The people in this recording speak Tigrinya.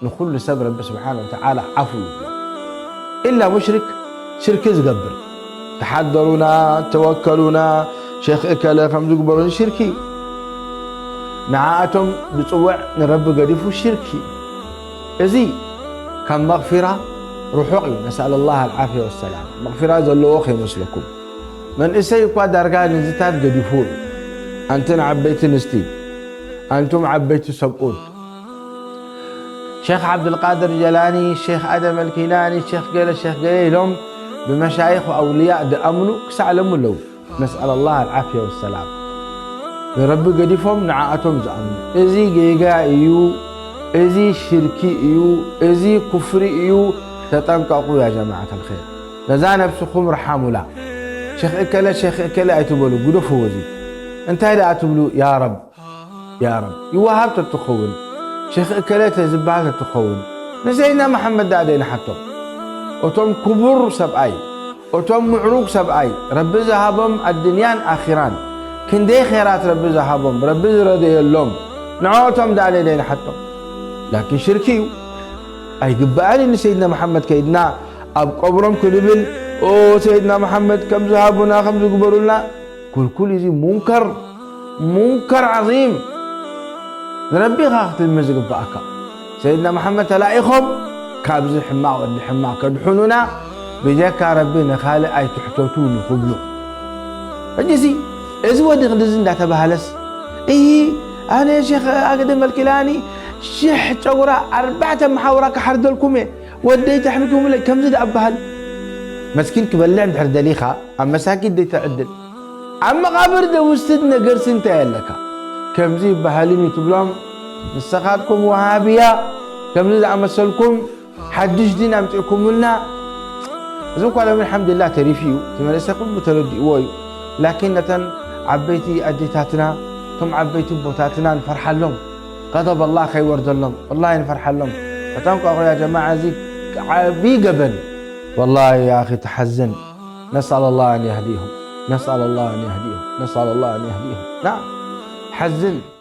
ንኹሉ ሰብ ረቢ ስብሓን ወተዓላ ዓፉ ይብሎ። ኢላ ሙሽሪክ ሽርኪ ዝገብር፣ ተሓደሩና፣ ተወከሉና፣ ሸኽ እከለ ከም ዝግበሩ ሽርኪ እዩ። ንዓኣቶም ዝፅውዕ ንረቢ ገዲፉ ሽርኪ እዩ። እዚ ካብ መቕፊራ ርሑቕ እዩ። ነስኣል ላህ ኣልዓፍያ ወሰላም። መቕፊራ ዘለዎ ከይመስለኩም። መንእሰይ እኳ ዳርጋ ንዝታት ገዲፉ እዩ። ኣንትን ዓበይቲ ንስቲ፣ ኣንቱም ዓበይቲ ሰብኡት፣ ሸኽ ዓብድልቃድር ጀላኒ፣ ሸኽ ኣደም ኣልኪናኒ፣ ሸኽ ገለ፣ ሸኽ ገለ ኢሎም ብመሻይኽ ኣውልያእ ድኣምኑ ክሳዕ ለሙ ኣለዉ። ነስኣል ላህ ኣልዓፍያ ወሰላም። ንረቢ ገዲፎም ንዓኣቶም ዝኣምኑ። እዚ ጌጋ እዩ፣ እዚ ሽርኪ እዩ፣ እዚ ኩፍሪ እዩ። ተጠንቀቑ ያ ጀማዓት ኣልኸይር። ነዛ ነብስኹም ርሓሙላ። ሸኽ እከለ፣ ሸኽ እከለ ኣይትበሉ፣ ግደፍዎ እዚ። እንታይ ደኣ ትብሉ? ያ ረብ፣ ያ ረብ፣ ይወሃብ ተትኸውን፣ ሸኽ እከለ ተዝበሃል ተትኸውን፣ ንሰይድና መሓመድ ደኣ ደይንሓቶም። እቶም ክቡር ሰብኣይ፣ እቶም ምዕሩግ ሰብኣይ፣ ረቢ ዝሃቦም ኣድንያን ኣኺራን፣ ክንደይ ኼራት ረቢ ዝሃቦም፣ ረቢ ዝረደየሎም፣ ንዕኦቶም ደኣ ደይንሓቶም። ላኪን ሽርኪ እዩ። ኣይግባእን እዩ ንሰይድና መሓመድ ከይድና ኣብ ቀብሮም ክንብል፣ "ኦ ሰይድና መሓመድ ከም ዝሃቡና፣ ከም ዝግበሩልና"፣ ኩልኩል እዚ ሙንከር፣ ሙንከር ዓዚም። ንረቢ ኢኻ ክትልምን ዝግባኣካ። ሰይድና መሓመድ ተላኢኾም ካብዚ ሕማቕ ወዲ ሕማቕ ከድሕኑና፣ ብጀካ ረቢ ንኻልእ ኣይትሕተቱ ንኽብሉ። ሕጂሲ እዚ ወዲ ክንድዚ እንዳተባሃለስ፣ "እሂ፣ ኣነ ሸኽ ኣደም ኣልኪላኒ ሽሕ ጨጉራ ኣርባዕተ መሓውራ ክሓርደልኩም እየ፣ ወደይ ተሕሚኩምለይ" ከምዚ ደኣ በሃል። መስኪን ክበልዕ እንድሕር ደሊኻ፣ ኣብ መሳኪት ደይተዕድል። ኣብ መቓብር ዶ ውስድ ነገርሲ እንታይ ኣለካ? ከምዚ ይበሃልን እዩ ትብሎም። ንስኻትኩም ወሃብያ ከምዚ ዝኣመሰልኩም ሓድሽ ዲን ኣምጺእኩምልና። እዚ እኳ ሎሚ ኣልሓምዱሊላህ ተሪፉ እዩ። እቲ መንእሰይ ኩሉ ተረዲእዎ እዩ። ላኪን ነተን ዓበይቲ ኣዴታትና፣ እቶም ዓበይቲ ኣቦታትና ንፈርሓሎም። غضب الله ከይወርደሎም ወላሂ ንፈርሓሎም። ተጠንቀቑ ያ ጀማዓ፣ እዚ ዓብዪ ገበን። ወላሂ ያ ኣኺ ተሓዝን። نسأل الله أن يهديهم، نسأل الله أن يهديهم، نسأل الله أن يهديهم. نعم، تحزن.